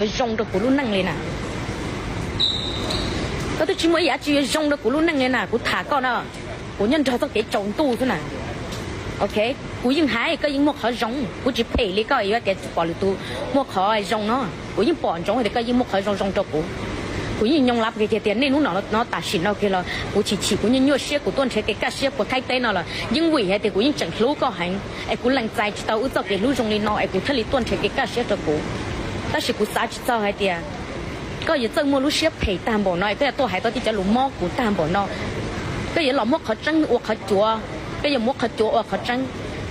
yuav zoo rau kuv lub neej li na. Koj twb tsis muaj ib yam dab tsi yuav zoo rau kuv lub neej li na. Kuv tham koj no, kuv nyob nrog txoj kev tsaus ntuj xwb na. Ok, kuv yeej hais koj yeej muaj qhov zoo, kuv tsis phem li koj yuav tias tsis pom lwm tus muaj qhov zoo no. Kuv yeej pom ntsoov hais tias koj yeej muaj qhov zoo zoo rau kuv. Kuv yeej nyoo lav kiag tias niaj hnub no tam sim no kiag los kuv chim chim kuv nyuaj nyuaj siab kuv tuaj nrhiav kev kaj siab puag Thaib teb no los yeej vim hais tias kuv yeej tseem hlub koj heev es kuv lees txais tsis tau wb txoj kev hlub zoo li no es kuv thiaj li tuaj nrhiav kev kaj siab rau kuv. Tab sis kuv xav tsis txog hais tias koj yuav txawj muaj lub siab phem tag npaum no es koj yuav tuaj hais tau tej cov lus mob kuv tag npaum no. Koj yuav los muab qhov tseeb ua qhov cuav, koj yuav muab qhov cuav ua qhov tseeb,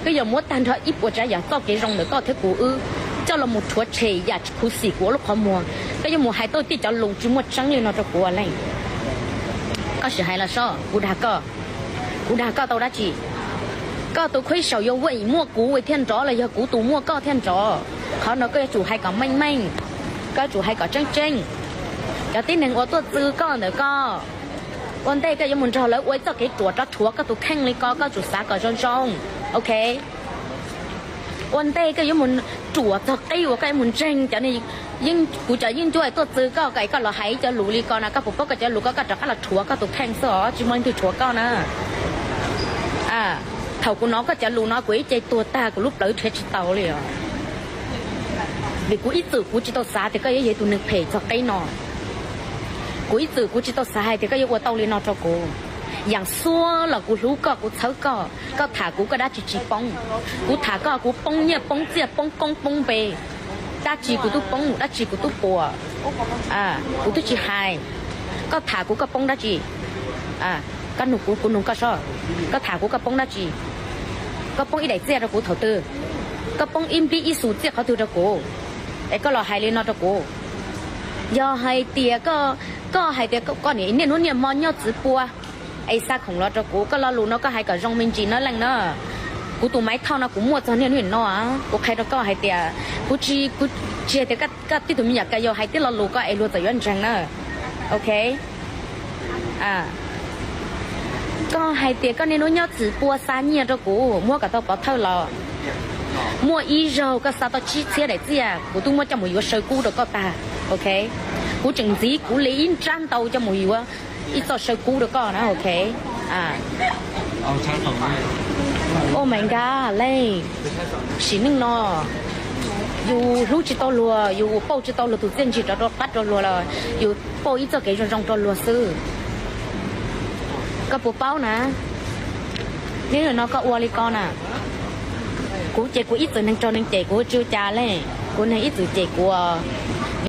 koj yuav muab tag nrho ib puas tsav yam txoj kev zoo ntawm koj thiab kuv wb coj los mus rhuav tshem yam khuv xim kuv ua lub qhov muag. Koj yuav mus hais tau tej cov lus tsis muaj tseeb li no rau kuv ua leej. Koj sim hais los sob, kuv dag koj, kuv dag koj tau dab tsi? Koj tus khuib saum yuav vim muaj kuv thiaj nrov los yog kuv tus muaj koj thiaj nrov? Qhov no koj yuav tsum hais kom meej meej, koj yuav tsum hais kom tseeb tseeb. Cov tib neeg uas tuaj txwv koj ntawm koj, ua ntej koj yuav mus nrog lawv ua ib txoj kev ruam rov rhuav koj tus kheej li ko koj tsum xav kom zoo zoo, ok? Ua ntej koj yuav mus ruam txog qib uas koj yuav mus ntseeg cov, kuv cov yeeb ncuab tuaj txwv koj kom koj los hais ib cov lus li ko no, koj puas paub koj cov lus ko koj rov qab los rhuav koj tus kheej xwb os, tsis muaj leej twg rhuav koj na. Thaum kuv hnov koj cov lus no kuv ib ce tuag tag, kuv lub plawv nrhiav tsis tau li os. Vim kuv ib txwm kuv tsis tau xav tias koj yuav yog tus neeg phem txog qib no. Kuv ib txwm kuv tsis tau xav hais tias koj yuav ua tau li no rau kuv. Yaam xuab los kuv hlub koj, kuv txhawb koj, koj tham kuv koj dab tsi tsis poob. Kuv tham koj kuv poob nyiaj poob txiaj poob koob poob npe, dab tsi kuv twb poob, dab tsi kuv twb puas, kuv twb tsis hais. Koj tham kuv koj poob dab tsi? Koj nug kuv, kuv nug koj sob, koj tham kuv koj poob dab tsi? Koj poob ib daim txiaj rau kuv thaum twg? Koj poob ib nplib ib xus txiaj qhov twg rau kuv? Es koj los hais li no rau kuv. Yog hais tias koj hais tias koj niam niaj hnub niaj hmo nyob txwv pua, es xa khoom los rau kuv, koj lo lus no koj hais kom zoo me ntsis no leej na. Kuv tus maiv thoj no kuv muaj txog niaj hnub no, kuv qhia rau koj hais tias kuv tsis, kuv tsis hais tias koj tib tug me nyuam ka yau hais tib lo lus koj es luag txawm yuav ntseeg na. Ok. Koj hais tias koj niaj hnub nyob txwv pua xa nyiaj rau kuv muab kom tau pov thawj los. Muaj ib zaug koj xa tau tsib txhiab daim txiaj kuv twb muab coj mus yuav saw kub rau koj tag. Ok. Kuv tseem ntxiv kuv li ib nrab ntau coj mus yuav ib txoj saw kub rau koj na. Ok. Oh my God leej, sim neej no yus hlub tsis tau luag, yus pauj tsis tau luag tus txiaj ntsig rov rau qab rau luag los yus pauj ib txoj kev zoo zoo rau luag xwb. Koj puas paub na, niaj hnub no koj ua li ko na. Kuv ces kuv ib txwm neeg raug neeg cem kuv tsis ua cas li, kuv neeg ib txwm cem kuv os.